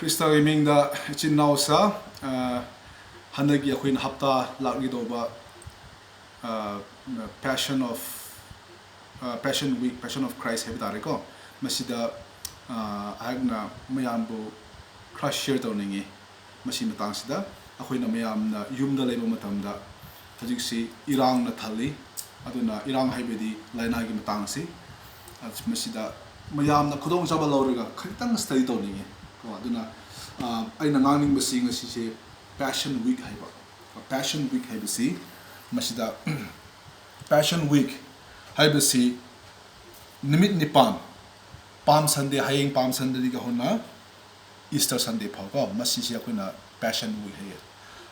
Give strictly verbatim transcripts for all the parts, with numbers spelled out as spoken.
ꯈ꯭ꯔꯤꯁꯇꯒꯤ ꯃꯤꯡꯗ ꯏꯆꯤꯟ ꯏꯅꯥꯎꯁꯥ, ꯑ, ꯍꯟꯗꯛꯀꯤ ꯑꯩꯈꯣꯏꯅ ꯍꯞꯇꯥ ꯂꯥꯛꯂꯤꯗꯧꯕ, ꯑ, Passion of, ꯑ, Passion Week, Passion of Christ ꯍꯥꯏꯕ ꯇꯥꯔꯦꯀꯣ꯫ ꯃꯁꯤꯗ, ꯑ, ꯑꯩꯍꯥꯛꯅ ꯃꯌꯥꯝꯕꯨ ꯈꯔ share ꯇꯧꯅꯤꯡꯉꯤ꯫ ꯃꯁꯤ ꯃꯇꯥꯡꯁꯤꯗ ꯑꯩꯈꯣꯏꯅ ꯃꯌꯥꯝꯅ ꯌꯨꯝꯗ ꯂꯩꯕ ꯃꯇꯝꯗ ꯍꯧꯖꯤꯛꯁꯤ ꯏꯔꯥꯡꯅ ꯊꯜꯂꯤ꯫ ꯑꯗꯨꯅ ꯏꯔꯥꯡ ꯍꯥꯏꯕꯗꯤ ꯂꯥꯏꯅꯥꯒꯤ ꯃꯇꯥꯡꯁꯤ, ꯑ, ꯃꯁꯤꯗ ꯃꯌꯥꯝꯅ ꯈꯨꯗꯣꯡꯆꯥꯕ ꯂꯧꯔꯒ ꯈꯖꯤꯛꯇꯪ study ꯇꯧꯅꯤꯡꯉꯤ ꯀꯣ꯫ ꯑꯗꯨꯅ, ꯑ, ꯑꯩꯅ ꯉꯥꯡꯅꯤꯡꯕꯁꯤ ꯉꯁꯤꯁꯦ Passion Week ꯍꯥꯏꯕ, Passion Week ꯍꯥꯏꯕꯁꯤ ꯃꯁꯤꯗ Passion Week ꯍꯥꯏꯕꯁꯤ ꯅꯨꯃꯤꯠ ꯅꯤꯄꯥꯟ, Palm Sunday, ꯍꯌꯦꯡ Palm Sundayꯗꯒꯤ ꯍꯧꯅ Easter Sunday ꯐꯥꯎ ꯀꯣ, ꯃꯁꯤꯁꯦ ꯑꯩꯈꯣꯏꯅ Passion Week ꯍꯥꯏꯌꯦ꯫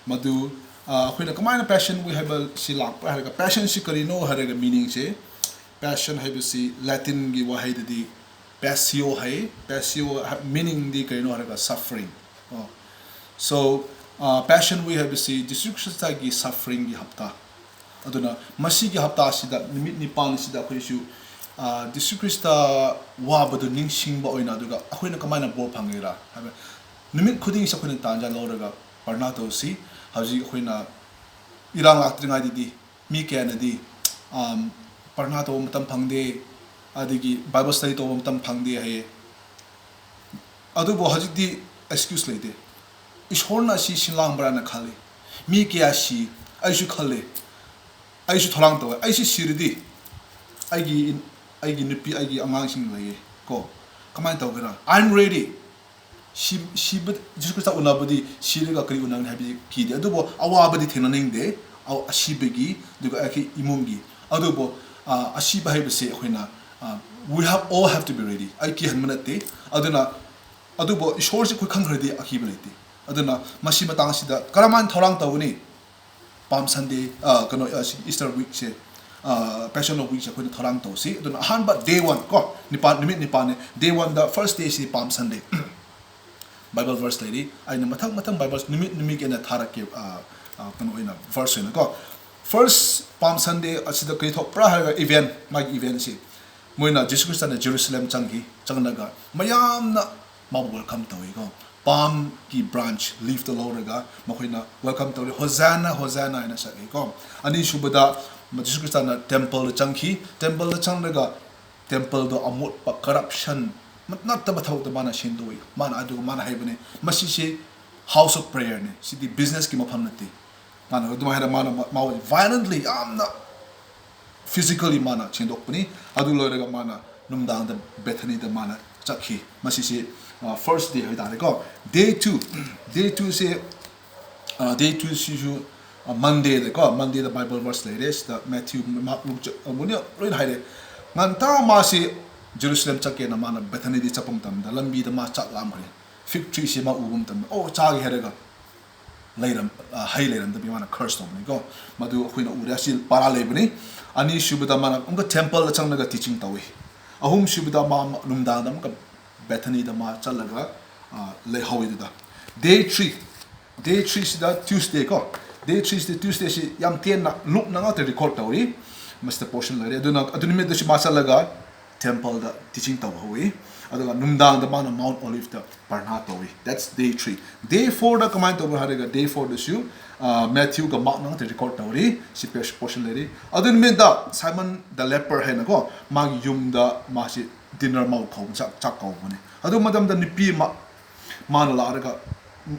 ꯃꯗꯨ, ꯑ, ꯑꯩꯈꯣꯏꯅ ꯀꯃꯥꯏꯅ Passion Week ꯍꯥꯏꯕꯁꯤ ꯂꯥꯛꯄ꯭ꯔꯥ ꯍꯥꯏꯔꯒ, passionꯁꯤ ꯀꯔꯤꯅꯣ ꯍꯥꯏꯔꯒ meaningꯁꯦ, passion ꯍꯥꯏꯕꯁꯤ Latinꯒꯤ ꯋꯥꯍꯩꯗꯗꯤ passio ꯍꯥꯏ꯫ Passio ꯍꯥꯏ-, meaningꯗꯤ ꯀꯔꯤꯅꯣ ꯍꯥꯏꯔꯒ suffering꯫ ꯑꯣ꯫ So, ꯑ, Passion Week ꯍꯥꯏꯕꯁꯤ ꯖꯤꯁꯨ ꯈ꯭ꯔꯤꯁꯇꯒꯤ sufferingꯒꯤ ꯍꯞꯇꯥ꯫ ꯑꯗꯨꯅ ꯃꯁꯤꯒꯤ ꯍꯞꯇꯥꯁꯤꯗ, ꯅꯨꯃꯤꯠ ꯅꯤꯄꯥꯜꯅꯤꯁꯤꯗ ꯑꯩꯈꯣꯏꯁꯨ, ꯑ, ꯖꯤꯁꯨ ꯈ꯭ꯔꯤꯁꯇ ꯋꯥꯕꯗꯨ ꯅꯤꯡꯁꯤꯡꯕ ꯑꯣꯏꯅ, ꯑꯗꯨꯒ ꯑꯩꯈꯣꯏꯅ ꯀꯃꯥꯏꯅ ꯕꯣꯔ ꯐꯪꯒꯦꯔꯥ ꯍꯥꯏꯕ, ꯅꯨꯃꯤꯠ ꯈꯨꯗꯤꯡꯒꯤꯁꯨ ꯑꯩꯈꯣꯏꯅ ꯇꯥꯟꯖꯥ ꯂꯧꯔꯒ ꯄ꯭ꯔꯥꯔꯊꯅꯥ ꯇꯧꯁꯤ꯫ ꯍꯧꯖꯤꯛ ꯑꯩꯈꯣꯏꯅ ꯏꯔꯥꯡ ꯂꯥꯛꯇ꯭ꯔꯤꯉꯩꯗꯗꯤ ꯃꯤ ꯀꯌꯥꯅꯗꯤ, ꯑꯝ, ꯄ꯭ꯔꯥꯔꯊꯅꯥ ꯇꯧꯕ ꯃꯇꯝ ꯐꯪꯗꯦ, ꯑꯗꯒꯤ Bible study ꯇꯧꯕ ꯃꯇꯝ ꯐꯪꯗꯦ ꯍꯥꯏꯌꯦ꯫ ꯑꯗꯨꯕꯨ ꯍꯧꯖꯤꯛꯇꯤ excuse ꯂꯩꯇꯦ꯫ ꯏꯁꯣꯔꯅ ꯑꯁꯤ ꯁꯤꯟꯂꯥꯡꯕ꯭ꯔꯥꯅ ꯈꯜꯂꯤ꯫ ꯃꯤ ꯀꯌꯥ ꯁꯤ, ꯑꯩꯁꯨ ꯈꯜꯂꯦ꯫ ꯑꯩꯁꯨ ꯊꯧꯔꯥꯡ ꯇꯧꯋꯦ꯫ ꯑꯩꯁꯤ ꯁꯤꯔꯗꯤ ꯑꯩꯒꯤ, ꯑꯩꯒꯤ ꯅꯨꯄꯤ, ꯑꯩꯒꯤ ꯑꯉꯥꯡꯁꯤꯡ ꯂꯩꯌꯦ ꯀꯣ꯫ ꯀꯃꯥꯏꯅ ꯇꯧꯒꯦꯔꯥ? I am ready꯫ ꯁꯤ-, ꯁꯤꯕ, ꯖꯤꯁꯨ ꯈ꯭ꯔꯤꯁꯇ ꯎꯅꯕꯗꯤ ꯁꯤꯔꯒ ꯀꯔꯤ ꯎꯅꯒꯅꯤ ꯍꯥꯏꯕꯗꯤ ꯀꯤꯗꯦ꯫ ꯑꯗꯨꯕꯨ ꯑꯋꯥꯕꯗꯤ ꯊꯦꯡꯅꯅꯤꯡꯗꯦ꯫ ꯑ-, ꯑꯁꯤꯕꯒꯤ, ꯑꯗꯨꯒ ꯑꯩꯒꯤ ꯏꯃꯨꯡꯒꯤ꯫ ꯑꯗꯨꯕꯨ, ꯑ, ꯑꯁꯤꯕ ꯍꯥꯏꯕꯁꯦ ꯑꯩꯈꯣꯏꯅ, ꯑ, we have, all have to be ready꯫ ꯑꯩ ꯀꯤꯍꯟꯕ ꯅꯠꯇꯦ꯫ ꯑꯗꯨꯅ, ꯑꯗꯨꯕꯨ ꯏꯁꯣꯔꯁꯦ ꯑꯩꯈꯣꯏ ꯈꯪꯈ꯭ꯔꯗꯤ ꯑꯀꯤꯕ ꯂꯩꯇꯦ꯫ ꯑꯗꯨꯅ ꯃꯁꯤ ꯃꯇꯥꯡꯁꯤꯗ ꯀꯔꯝꯍꯥꯏꯅ ꯊꯧꯔꯥꯡ ꯇꯧꯒꯅꯤ? Palm Sunday, ꯑ, ꯀꯩꯅꯣ, ꯑ, ꯁꯤ Easter Weekꯁꯦ, ꯑ, Passion of Weekꯁꯦ ꯑꯩꯈꯣꯏꯅ ꯊꯧꯔꯥꯡ ꯇꯧꯁꯤ꯫ ꯑꯗꯨꯅ ꯑꯍꯥꯟꯕ day one ꯀꯣ, ꯅꯤꯄꯥꯟ, ꯅꯨꯃꯤꯠ ꯅꯤꯄꯥꯟꯅꯦ꯫ Day oneꯗ first dayꯁꯤ Palm Sunday꯫ Bible verse ꯂꯩꯔꯤ꯫ ꯑꯩꯅ ꯃꯊꯪ ꯃꯊꯪ Bible ꯅꯨꯃꯤꯠ ꯅꯨꯃꯤꯠꯀꯤ ꯑꯩꯅ ꯊꯥꯔꯛꯀꯦ, ꯑ, ꯑ, ꯀꯩꯅꯣ ꯑꯣꯏꯅ, verse ꯑꯣꯏꯅꯀꯣ꯫ First Palm Sunday ꯑꯁꯤꯗ ꯀꯔꯤ ꯊꯣꯛꯄ꯭ꯔꯥ ꯍꯥꯏꯔꯒ event, ꯃꯥꯒꯤ eventꯁꯤ ꯃꯣꯏꯅ ꯖꯤꯁꯨ ꯈ꯭ꯔꯤꯁꯇꯅ ꯖꯦꯔꯨꯁꯂꯦꯝ ꯆꯪꯈꯤ, ꯆꯪꯂꯒ ꯃꯌꯥꯝꯅ ꯃꯥꯕꯨ welcome ꯇꯧꯏꯀꯣ꯫ palmꯒꯤ branch leafꯇ ꯂꯧꯔꯒ ꯃꯈꯣꯏꯅ welcome ꯇꯧꯔꯤ, "Hosanna, Hosanna" ꯍꯥꯏꯅ ꯁꯛꯏꯀꯣ꯫ ꯑꯅꯤꯁꯨꯕꯗ, ꯖꯤꯁꯨ ꯈ꯭ꯔꯤꯁꯇꯅ templeꯗ ꯆꯪꯈꯤ꯫ Templeꯗ ꯆꯪꯂꯒ templeꯗꯣ ꯑꯃꯣꯠꯄ, corruption, ꯅꯠꯇꯕ ꯊꯕꯛꯇ ꯃꯥꯅ ꯁꯦꯡꯗꯣꯛꯏ꯫ ꯃꯥꯅ, ꯑꯗꯨꯒ ꯃꯥꯅ ꯍꯥꯏꯕꯅꯦ, "ꯃꯁꯤꯁꯦ house of prayerꯅꯦ, ꯁꯤꯗꯤ businessꯀꯤ ꯃꯐꯝ ꯅꯠꯇꯦ"꯫ ꯃꯥꯅ ꯑꯗꯨꯃꯥꯏꯅ ꯃꯥꯅ ꯃꯥ violently, ꯌꯥꯝꯅ physically ꯃꯥꯅ ꯁꯦꯡꯗꯣꯛꯄꯅꯤ꯫ ꯑꯗꯨ ꯂꯣꯏꯔꯒ ꯃꯥꯅ ꯅꯨꯡꯗꯥꯡꯗ Bethanyꯗ ꯃꯥꯅ ꯆꯠꯈꯤ꯫ ꯃꯁꯤꯁꯤ, ꯑ, first day ꯍꯥꯏꯇꯥꯔꯦꯀꯣ꯫ Day two, day twoꯁꯦ, ꯑ, day twoꯁꯤꯁꯨ, ꯑ, Mondayꯗꯀꯣ, Mondayꯗ Bible verse ꯂꯩꯔꯦ꯫ ꯁꯤꯗ Matthew, Mark, Luke, ꯆ-, ꯑ, ꯃꯣꯏꯅ ꯂꯣꯏꯅ ꯍꯥꯏꯔꯦ꯫ ꯉꯟꯇꯥ ꯃꯥꯁꯤ Jerusalem ꯆꯠꯀꯦꯅ ꯃꯥꯅ Bethanyꯗꯤ ꯆꯠꯄ ꯃꯇꯝꯗ ꯂꯝꯕꯤꯗ ꯃꯥ ꯆꯥꯛ ꯂꯥꯝꯈ꯭ꯔꯦ꯫ Fig treeꯁꯤ ꯃꯥ ꯎꯕ ꯃꯇꯝꯗ, "ꯑꯣ, ꯆꯥꯒꯦ" ꯍꯥꯏꯔꯒ ꯂꯩꯔꯝ-, ꯑ, ꯍꯩ ꯂꯩꯔꯝꯗꯕꯤ ꯃꯥꯅ curse ꯇꯧꯕꯅꯤꯀꯣ꯫ ꯃꯗꯨ ꯑꯩꯈꯣꯏꯅ ꯎꯔꯦ꯫ ꯑꯁꯤ ꯄꯔꯥ ꯂꯩꯕꯅꯤ꯫ ꯑꯅꯤꯁꯨꯕꯗ ꯃꯥꯅ ꯑꯃꯨꯛꯀ templeꯗ ꯆꯪꯂꯒ teaching ꯇꯧꯏ꯫ ꯑꯍꯨꯝꯁꯨꯕꯗ ꯃꯥ ꯅꯨꯡꯗꯥꯡꯗ ꯑꯃꯨꯛꯀ Bethanyꯗ ꯃꯥ ꯆꯠꯂꯒ, ꯑ, ꯂꯩꯍꯧꯋꯤ ꯑꯗꯨꯗ꯫ Day three, day threeꯁꯤꯗ Tuesday ꯀꯣ꯫ Day threeꯁꯤꯗ, Tuesdayꯁꯤ ꯌꯥꯝ ꯇꯦꯟꯅ ꯂꯨꯛꯅ ꯉꯥꯛꯇ record ꯇꯧꯔꯤ꯫ ꯃꯁꯤꯗ portion ꯂꯩꯔꯦ꯫ ꯑꯗꯨꯅ ꯑꯗꯨ ꯅꯨꯃꯤꯠꯇꯁꯨ ꯃꯥ ꯆꯠꯂꯒ templeꯗ teaching ꯇꯧꯍꯧꯏ꯫ ꯑꯗꯨꯒ ꯅꯨꯡꯗꯥꯡꯗ ꯃꯥꯅ Mount Oliveꯇ ꯄꯔꯅꯥ ꯇꯧꯏ꯫ That's day three꯫ Day fourꯗ ꯀꯃꯥꯏꯅ ꯇꯧꯕ꯭ꯔꯥ ꯍꯥꯏꯔꯒ, day fourꯗꯁꯨ, ꯑ, Matthewꯒ Markꯅ ꯉꯥꯛꯇ record ꯇꯧꯔꯤ꯫ ꯁꯤ ꯄꯦꯁ portion ꯂꯩꯔꯤ꯫ ꯑꯗꯨ ꯅꯨꯃꯤꯠꯇ Simon the leper ꯍꯥꯏꯅꯀꯣ, ꯃꯥꯒꯤ ꯌꯨꯝꯗ ꯃꯥꯁꯤ dinner ꯃꯥꯕꯨ ꯀꯧꯕ, ꯆꯥꯛ, ꯆꯥꯛ ꯀꯧꯕꯅꯤ꯫ ꯑꯗꯨ ꯃꯇꯝꯗ ꯅꯨꯄꯤ ꯑꯃ, ꯃꯥꯅ ꯂꯥꯛꯂꯒ,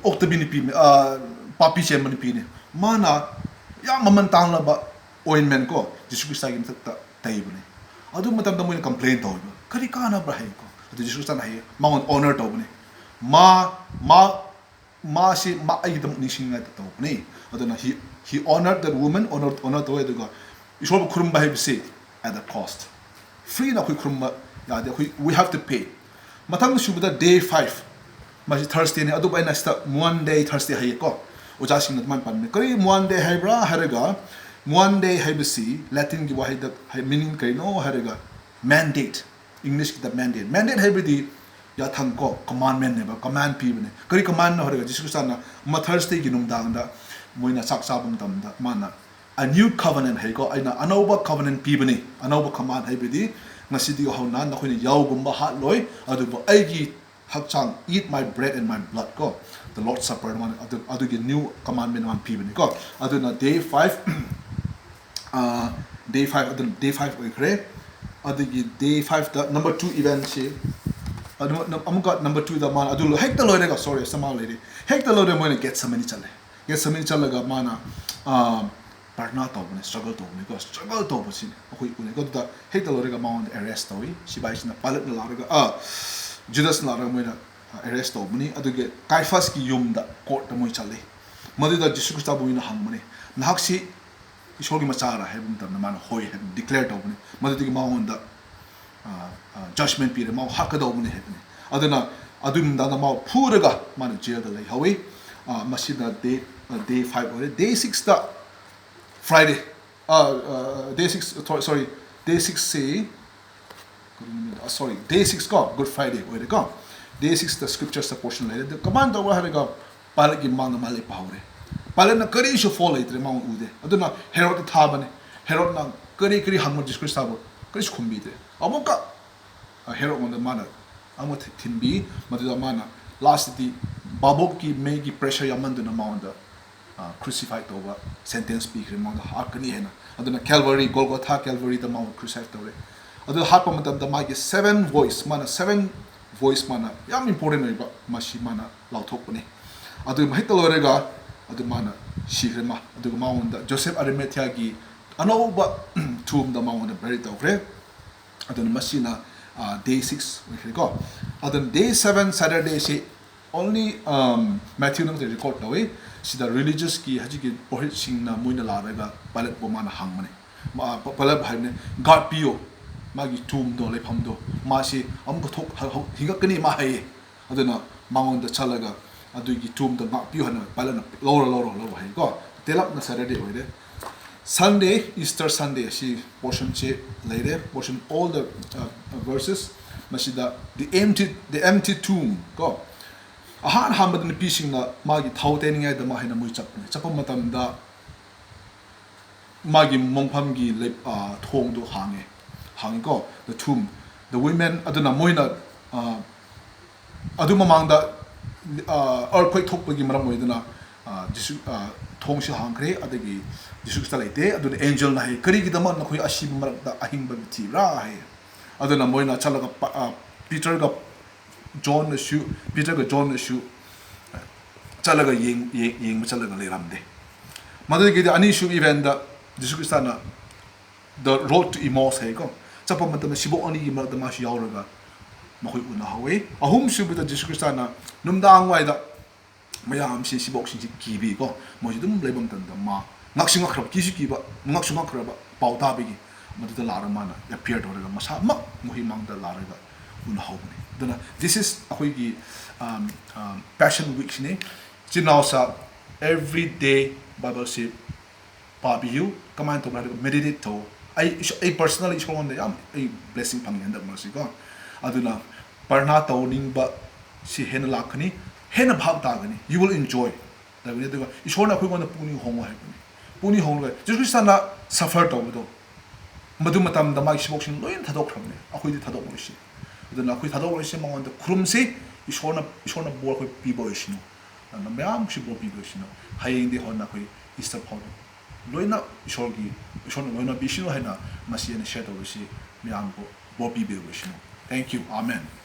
ꯑꯣꯛꯇꯕꯤ ꯅꯨꯄꯤ, ꯑ, ꯄꯥꯄꯤ ꯆꯦꯟꯕ ꯅꯨꯄꯤꯅꯤ꯫ ꯃꯥꯅ ꯌꯥꯝ ꯃꯃꯜ ꯇꯥꯡꯂꯕ ointment ꯀꯣ, ꯖꯤꯁꯨ ꯈ꯭ꯔꯤꯁꯇꯒꯤ ꯃꯊꯛꯇ ꯇꯩꯕꯅꯤ꯫ ꯑꯗꯨ ꯃꯇꯝꯗ ꯃꯣꯏꯅ complain ꯇꯧꯋꯦꯕ, "ꯀꯔꯤ ꯀꯥꯟꯅꯕ꯭ꯔꯥ?" ꯍꯥꯏꯌꯦꯀꯣ꯫ ꯑꯗꯨ ꯖꯤꯁꯨ ꯈ꯭ꯔꯤꯁꯇꯅ ꯍꯥꯏꯌꯦ, ꯃꯉꯣꯟꯗ honor ꯇꯧꯕꯅꯤ꯫ ꯃꯥ, ꯃꯥ, ꯃꯥꯁꯤ ꯃꯥ ꯑꯩꯒꯤꯗꯃꯛ ꯅꯤꯡꯁꯤꯡꯅꯤꯡꯉꯥꯏ ꯇꯧꯕꯅꯤ꯫ ꯑꯗꯨꯅ he, he honored that woman, honor, honor ꯇꯧꯋꯦ꯫ ꯑꯗꯨꯒ ꯏꯁꯣꯔꯕꯨ ꯈꯨꯔꯨꯝꯕ ꯍꯥꯏꯕꯁꯤ at the cost, freeꯗ ꯑꯩꯈꯣꯏ ꯈꯨꯔꯨꯝꯕ ꯌꯥꯗꯦ꯫ ꯑꯩꯈꯣꯏ, we have to pay꯫ ꯃꯊꯪ ꯁꯨꯕꯗ day five, ꯃꯁꯤ Thursdayꯅꯤ꯫ ꯑꯗꯨꯕꯨ ꯑꯩꯅ ꯁꯤꯗ Maundy Thursday ꯍꯥꯏꯌꯦꯀꯣ꯫ ꯑꯣꯖꯥꯁꯤꯡꯅ ꯑꯗꯨꯃꯥꯏꯅ ꯄꯟꯕꯅꯤ꯫ ꯀꯔꯤ Maundy ꯍꯥꯏꯕ꯭ꯔꯥ ꯍꯥꯏꯔꯒ, Maundy ꯍꯥꯏꯕꯁꯤ Latinꯒꯤ ꯋꯥꯍꯩꯗ ꯍꯥꯏ, meaning ꯀꯔꯤꯅꯣ ꯍꯥꯏꯔꯒ, mandate, Englishꯀꯤꯗ mandate꯫ Mandate ꯍꯥꯏꯕꯗꯤ ꯌꯥꯊꯪ ꯀꯣ, commandmentꯅꯦꯕ, command ꯄꯤꯕꯅꯦ꯫ ꯀꯔꯤ commandꯅꯣ ꯍꯥꯏꯔꯒ, ꯖꯤꯁꯨ ꯈ꯭ꯔꯤꯁꯇꯅ ꯃ-, Thursdayꯒꯤ ꯅꯨꯡꯗꯥꯡꯗ ꯃꯣꯏꯅ ꯆꯥꯛ ꯆꯥꯕ ꯃꯇꯝꯗ ꯃꯥꯅ, "A new covenant" ꯍꯥꯏꯀꯣ, "ꯑꯩꯅ ꯑꯅꯧꯕ covenant ꯄꯤꯕꯅꯤ"꯫ ꯑꯅꯧꯕ command ꯍꯥꯏꯕꯗꯤ, "ꯉꯁꯤꯗꯒꯤ ꯍꯧꯅ ꯅꯈꯣꯏꯅ ꯌꯥꯎꯒꯨꯝꯕ ꯍꯥꯠꯂꯣꯏ, ꯑꯗꯨꯕꯨ ꯑꯩꯒꯤ ꯍꯛꯆꯥꯡ, eat my bread and my blood ꯀꯣ, the Lord's Supper ꯃꯥꯅ ꯑꯗꯨ, ꯑꯗꯨꯒꯤ new commandment ꯃꯥꯅ ꯄꯤꯕꯅꯤꯀꯣ꯫ ꯑꯗꯨꯅ day five, day five ꯑꯗꯨꯅ day five ꯑꯣꯏꯈ꯭ꯔꯦ꯫ ꯑꯗꯨꯒꯤ day fiveꯇ number two eventꯁꯤ, ꯑꯗꯨ ꯑꯃꯨꯛꯀ number twoꯗ ꯃꯥꯅ ꯑꯗꯨ ꯂꯣ-, ꯍꯦꯛꯇ ꯂꯣꯏꯔꯒ, sorry, ꯁꯃꯥ ꯂꯩꯔꯤ, ꯍꯦꯛꯇ ꯂꯣꯏꯔꯒ ꯃꯣꯏꯅ ꯒꯦꯠꯁꯦꯃꯅꯤ ꯆꯠꯂꯦ꯫ ꯒꯦꯠꯁꯦꯃꯅꯤ ꯆꯠꯂꯒ ꯃꯥꯅ ꯄ꯭ꯔꯊꯅꯥ ꯇꯧꯕꯅꯦ, struggle ꯇꯧꯕꯅꯦꯀꯣ꯫ Struggle ꯇꯧꯕꯁꯤꯅꯤ ꯑꯩꯈꯣꯏ ꯎꯅꯩꯀꯣ꯫ ꯑꯗꯨꯗ ꯍꯦꯛꯇ ꯂꯣꯏꯔꯒ ꯃꯉꯣꯟꯗ arrest ꯇꯧꯏ꯫ ꯁꯤꯕꯥꯏꯁꯤꯅ, ꯄꯥꯏꯂꯠꯅ ꯂꯥꯛꯂꯒ, ꯑ, ꯖꯨꯗꯥꯁꯅ ꯂꯥꯛꯂꯒ ꯃꯣꯏꯅ arrest ꯇꯧꯕꯅꯤ꯫ ꯑꯗꯨꯒ ꯀꯥꯏꯐꯥꯁꯀꯤ ꯌꯨꯝꯗ, courtꯇ ꯃꯣꯏ ꯆꯠꯂꯤ꯫ ꯃꯗꯨꯗ ꯖꯤꯁꯨ ꯈ꯭ꯔꯤꯁꯇꯕꯨ ꯃꯣꯏꯅ ꯍꯪꯕꯅꯤ, "ꯅꯍꯥꯛꯁꯤ ꯏꯁꯣꯔꯒꯤ ꯃꯆꯥꯔ?" ꯍꯥꯏꯕ ꯃꯇꯝꯗ ꯃꯥꯅ "ꯍꯣꯏ" ꯍꯥꯏꯅ declare ꯇꯧꯕꯅꯤ꯫ ꯃꯗꯨꯗꯒꯤ ꯃꯉꯣꯟꯗ, ꯑ, ꯑ, judgment ꯄꯤꯔꯦ, ꯃꯥꯕꯨ ꯍꯥꯠꯀꯗꯧꯕꯅꯤ ꯍꯥꯏꯕꯅꯤ꯫ ꯑꯗꯨꯅ ꯑꯗꯨꯒꯤ ꯅꯨꯃꯤꯗꯥꯡꯗ ꯃꯥꯕꯨ ꯐꯨꯔꯒ ꯃꯥꯅ jailꯗ ꯂꯩꯍꯧꯏ꯫ ꯑ, ꯃꯁꯤꯅ day, ꯑ, day five ꯑꯣꯏꯔꯦ꯫ Day sixꯇ, Friday, ꯑ, ꯑ, day six, sorry, day sixꯁꯤ, sorry, day six ꯀꯣ, Good Friday ꯑꯣꯏꯔꯦꯀꯣ꯫ Day sixꯇ scriptureꯁꯇ portion ꯂꯩꯔꯦ꯫ ꯑꯗꯨ ꯀꯃꯥꯏꯅ ꯇꯧꯕ꯭ꯔꯥ ꯍꯥꯏꯔꯒ, ꯄꯥꯏꯂꯠꯀꯤ ꯃꯥꯡꯗ ꯃꯥ ꯂꯦꯞꯄ ꯍꯧꯔꯦ꯫ ꯄꯥꯏꯂꯠꯅ ꯀꯔꯤꯁꯨ fault ꯂꯩꯇ꯭ꯔꯦ, ꯃꯉꯣꯟ ꯎꯗꯦ꯫ ꯑꯗꯨꯅ ꯍꯦꯔꯣꯗꯇ ꯊꯥꯕꯅꯦ꯫ ꯍꯦꯔꯣꯗꯅ ꯀꯔꯤ ꯀꯔꯤ ꯍꯪꯕ ꯖꯤꯁꯨ ꯈ꯭ꯔꯤꯁꯇꯕꯨ ꯀꯔꯤꯁꯨ ꯈꯨꯝꯕꯤꯗ꯭ꯔꯦ꯫ ꯑꯃꯨꯛꯀ, ꯑ, ꯍꯦꯔꯣꯗꯉꯣꯟꯗ ꯃꯥꯅ ꯑꯃꯨꯛ ꯊꯤ-, ꯊꯤꯟꯕꯤ꯫ ꯃꯗꯨꯗ ꯃꯥꯅ lastꯇꯗꯤ ꯚꯥꯕꯣꯛꯀꯤ ꯃꯩꯒꯤ pressure ꯌꯥꯝꯃꯟꯗꯨꯅ ꯃꯉꯣꯟꯗ, ꯑ, crucify ꯇꯧꯕ sentence ꯄꯤꯈ꯭ꯔꯦ, ꯃꯉꯣꯟꯗ ꯍꯥꯠꯀꯅꯤ ꯍꯥꯏꯅ꯫ ꯑꯗꯨꯅ Calvary, Golgotha, Calvaryꯗ ꯃꯉꯣꯟꯗ crucify ꯇꯧꯔꯦ꯫ ꯑꯗꯨ ꯍꯥꯠꯄ ꯃꯇꯝꯗ ꯃꯥꯒꯤ seven voice, ꯃꯥꯅ seven voice ꯃꯥꯅ ꯌꯥꯝ important ꯑꯣꯏꯕ, ꯃꯁꯤ ꯃꯥꯅ ꯂꯥꯎꯊꯣꯛꯄꯅꯤ꯫ ꯑꯗꯨ ꯍꯦꯛꯇ ꯂꯣꯏꯔꯒ ꯑꯗꯨ ꯃꯥꯅ ꯁꯤꯈ꯭ꯔꯦ ꯃꯥ꯫ ꯑꯗꯨꯒ ꯃꯉꯣꯟꯗ ꯖꯣꯁꯦꯐ ꯑꯔꯤꯃꯦꯊꯤꯌꯥꯒꯤ ꯑꯅꯧꯕ tomb ꯗ ꯃꯉꯣꯟꯗ bury ꯇꯧꯈ꯭ꯔꯦ꯫ ꯑꯗꯨꯅ ꯃꯁꯤꯅ, ꯑ, day six ꯑꯣꯏꯈ꯭ꯔꯦꯀꯣ꯫ ꯑꯗꯨꯅ day seven, Saturdayꯁꯤ only, um, Matthewꯅ ꯈꯛꯇ record ꯇꯧꯏ꯫ ꯁꯤꯗ religiousꯀꯤ ꯍꯧꯖꯤꯛꯀꯤ ꯄꯨꯔꯣꯍꯤꯠꯁꯤꯡꯅ ꯃꯣꯏꯅ ꯂꯥꯛꯂꯒ ꯄꯥꯏꯂꯠꯄꯨ ꯃꯥꯅ ꯍꯪꯕꯅꯦ꯫ ꯃꯥ-, ꯄ-, ꯄꯥꯏꯂꯠ ꯍꯥꯏꯕꯅꯦ, "Guard ꯄꯤꯌꯣ, ꯃꯥꯒꯤ tomb ꯗꯣ, ꯂꯩꯐꯝꯗꯣ, ꯃꯥꯁꯤ ꯑꯃꯨꯛꯀ ꯊꯣꯛ-, ꯍ-, ꯍ-, ꯍꯤꯡꯒꯠꯀꯅꯤ ꯃꯥ" ꯍꯥꯏꯌꯦ꯫ ꯑꯗꯨꯅ ꯃꯉꯣꯟꯗ ꯆꯠꯂꯒ ꯑꯗꯨꯒꯤ tomb ꯗꯣ ꯉꯥꯛꯄꯤꯌꯨ ꯍꯥꯏꯅ ꯄꯥꯏꯂꯠꯅ, "ꯂꯧꯔꯣ, ꯂꯧꯔꯣ, ꯂꯧꯔꯣ" ꯍꯥꯏꯀꯣ꯫ ꯇꯦꯜꯂꯞꯅ Saturday ꯑꯣꯏꯔꯦ꯫ Sunday, Easter Sunday, ꯑꯁꯤ portionꯁꯦ ꯂꯩꯔꯦ꯫ Portion, all the, uh, verses꯫ ꯃꯁꯤꯗ the empty, the empty tomb ꯀꯣ꯫ ꯑꯍꯥꯟ ꯑꯍꯥꯟꯕꯗ ꯅꯨꯄꯤꯁꯤꯡꯅ ꯃꯥꯒꯤ ꯊꯥꯎ ꯇꯩꯅꯤꯡꯉꯥꯏꯗꯃꯛ ꯍꯥꯏꯅ ꯃꯣꯏ ꯆꯠꯄꯅꯦ꯫ ꯆꯠꯄ ꯃꯇꯝꯗ ꯃꯥꯒꯤ ꯃꯣꯡꯐꯝꯒꯤ ꯂꯩ-, ꯑ, ꯊꯣꯡꯗꯣ ꯍꯥꯡꯉꯦ, ꯍꯥꯡꯉꯤꯀꯣ, the tomb, the women꯫ ꯑꯗꯨꯅ ꯃꯣꯏꯅ, ꯑ, ꯑꯗꯨ ꯃꯃꯥꯡꯗ ꯑꯥꯔꯊꯀ꯭ꯋꯦꯛ ꯊꯣꯛꯄꯒꯤ ꯃꯔꯝ ꯑꯣꯏꯗꯨꯅ ꯑꯥ, ꯖꯤꯁꯨ ꯑꯥ, ꯊꯣꯡꯁꯤ ꯍꯥꯡꯈ꯭ꯔꯦ꯫ ꯑꯗꯒꯤ ꯖꯤꯁꯨ ꯈ꯭ꯔꯤꯁꯇ ꯂꯩꯇꯦ꯫ ꯑꯗꯨꯅ ꯑꯦꯟꯖꯦꯜꯅ ꯍꯥꯏ, "ꯀꯔꯤꯒꯤꯗꯃꯛ ꯅꯈꯣꯏ ꯑꯁꯤꯕ ꯃꯔꯛꯇ ꯑꯍꯤꯡꯕ ꯊꯤꯕ꯭ꯔꯥ?" ꯍꯥꯏ꯫ ꯑꯗꯨꯅ ꯃꯣꯏꯅ ꯆꯠꯂꯒ ꯄ- ꯑꯥ, ꯄꯤꯇꯔꯒ ꯖꯣꯟꯅꯁꯨ, ꯄꯤꯇꯔꯒ ꯖꯣꯟꯅꯁꯨ ꯆꯠꯂꯒ ꯌꯦꯡ- ꯌꯦꯡ- ꯌꯦꯡꯕ ꯆꯠꯂꯒ ꯂꯩꯔꯝꯗꯦ꯫ ꯃꯗꯨꯗꯒꯤꯗꯤ ꯑꯅꯤꯁꯨꯕ ꯏꯚꯦꯟꯗ ꯖꯤꯁꯨ ꯈ꯭ꯔꯤꯁꯇꯅ The Road to Emmaus ꯍꯥꯏꯀꯣ, ꯆꯠꯄ ꯃꯇꯝꯗ ꯁꯤꯕꯣꯛ ꯑꯅꯤꯒꯤ ꯃꯔꯛꯇ ꯃꯥꯁꯨ ꯌꯥꯎꯔꯒ ꯃꯈꯣꯏ ꯎꯅꯍꯧꯋꯤ꯫ ꯑꯍꯨꯝꯁꯨꯕꯗ ꯖꯤꯁꯨ ꯈ꯭ꯔꯤꯁꯇꯅ ꯅꯨꯡꯗꯥꯡ ꯋꯥꯏꯗ ꯃꯌꯥꯝꯁꯤ, ꯁꯤꯕꯣꯛꯁꯤꯡꯁꯤ ꯀꯤꯕꯤꯀꯣ, ꯃꯣꯏꯁꯤ ꯑꯗꯨꯝ ꯂꯩꯕ ꯃꯇꯝꯗ ꯃꯥ ꯉꯛꯁꯨ ꯉꯛꯈ꯭ꯔꯕ, ꯀꯤꯁꯨ ꯀꯤꯕ, ꯉꯛꯁꯨ ꯉꯛꯈ꯭ꯔꯕ ꯄꯥꯎ ꯇꯥꯕꯒꯤ ꯃꯗꯨꯗ ꯂꯥꯛꯑꯒ ꯃꯥꯅ ꯑꯦꯄꯤꯌꯔ ꯇꯧꯔꯒ ꯃꯁꯥꯃꯛ ꯃꯈꯣꯏ ꯃꯥꯡꯗ ꯂꯥꯛꯑꯒ ꯎꯅꯍꯧꯕꯅꯤ꯫ ꯑꯗꯨꯅ this is ꯑꯩꯈꯣꯏꯒꯤ ꯄꯦꯁꯟ ꯋꯤꯛꯁꯤꯅꯤ꯫ ꯏꯆꯤꯟ ꯏꯅꯥꯎꯁꯥ, every day Bibleꯁꯤ ꯄꯥꯕꯤꯌꯨ꯫ ꯀꯃꯥꯏꯅ ꯇꯧꯕ꯭ꯔꯥ ꯍꯥꯏꯔꯒ ꯃꯦꯗꯤꯇꯦꯠ ꯇꯧ꯫ ꯑꯩ ꯏꯁ- ꯑꯩ ꯄꯔꯁꯅꯦꯜꯂꯤ ꯏꯁꯣꯔꯉꯣꯟꯗ ꯌꯥꯝ ꯑꯩ ꯕ꯭ꯂꯦꯁꯤꯡ ꯐꯪꯉꯤ ꯍꯟꯗꯛ ꯃꯔꯛꯁꯤꯀꯣ꯫ ꯑꯗꯨꯅ ꯄꯔꯅꯥ ꯇꯧꯅꯤꯡꯕ ꯁꯤ ꯍꯦꯟꯅ ꯂꯥꯛꯀꯅꯤ, ꯍꯦꯟꯅ ꯚꯥꯞ ꯇꯥꯒꯅꯤ, you will enjoy ꯇꯧꯒꯅꯤ꯫ ꯑꯗꯨꯒ ꯏꯁꯣꯔꯅ ꯑꯩꯈꯣꯏꯉꯣꯟꯗ ꯄꯨꯛꯅꯤꯡ ꯍꯣꯡꯉꯣ ꯍꯥꯏꯕꯅꯤ꯫ ꯄꯨꯛꯅꯤꯡ ꯍꯣꯡꯂꯒ ꯖꯤꯁꯨ ꯈ꯭ꯔꯤꯁꯇꯅ ꯁꯐꯔ ꯇꯧꯕꯗꯣ, ꯃꯗꯨ ꯃꯇꯝꯗ ꯃꯥꯒꯤ ꯁꯤꯕꯣꯛꯁꯤꯡ ꯂꯣꯏꯅ ꯊꯥꯗꯣꯛꯈ꯭ꯔꯕꯅꯦ꯫ ꯑꯩꯈꯣꯏꯗꯤ ꯊꯥꯗꯣꯛꯂꯣꯏꯁꯤ꯫ ꯑꯗꯨꯅ ꯑꯩꯈꯣꯏ ꯊꯥꯗꯣꯛꯂꯣꯏꯁꯤ, ꯃꯉꯣꯟꯗ ꯈꯨꯔꯨꯝꯁꯤ꯫ ꯏꯁꯣꯔꯅ ꯏꯁꯣꯔꯅ ꯕꯣꯔ ꯑꯩꯈꯣꯏ ꯄꯤꯕ ꯑꯣꯏꯁꯅꯨ꯫ ꯑꯗꯨꯅ ꯃꯌꯥꯝꯁꯤ ꯕꯣꯔ ꯄꯤꯕ ꯑꯣꯏꯁꯅꯨ꯫ ꯍꯌꯦꯡꯗꯤ ꯍꯣꯟꯅ ꯑꯩꯈꯣꯏ ꯏꯁꯇꯔ ꯐꯥꯎꯗ ꯂꯣꯏꯅ ꯏꯁꯣꯔꯒꯤ, ꯏꯁꯣꯔꯅ ꯂꯣꯏꯅ ꯄꯤꯁꯅꯨ ꯍꯥꯏꯅ ꯃꯁꯤ ꯑꯩꯅ ꯁꯤꯌꯔ ꯇꯧꯕꯁꯤ ꯃꯌꯥꯝꯕꯨ ꯕꯣꯔ ꯄꯤꯕ ꯑꯣꯏꯁꯅꯨ꯫ Thank you. Amen.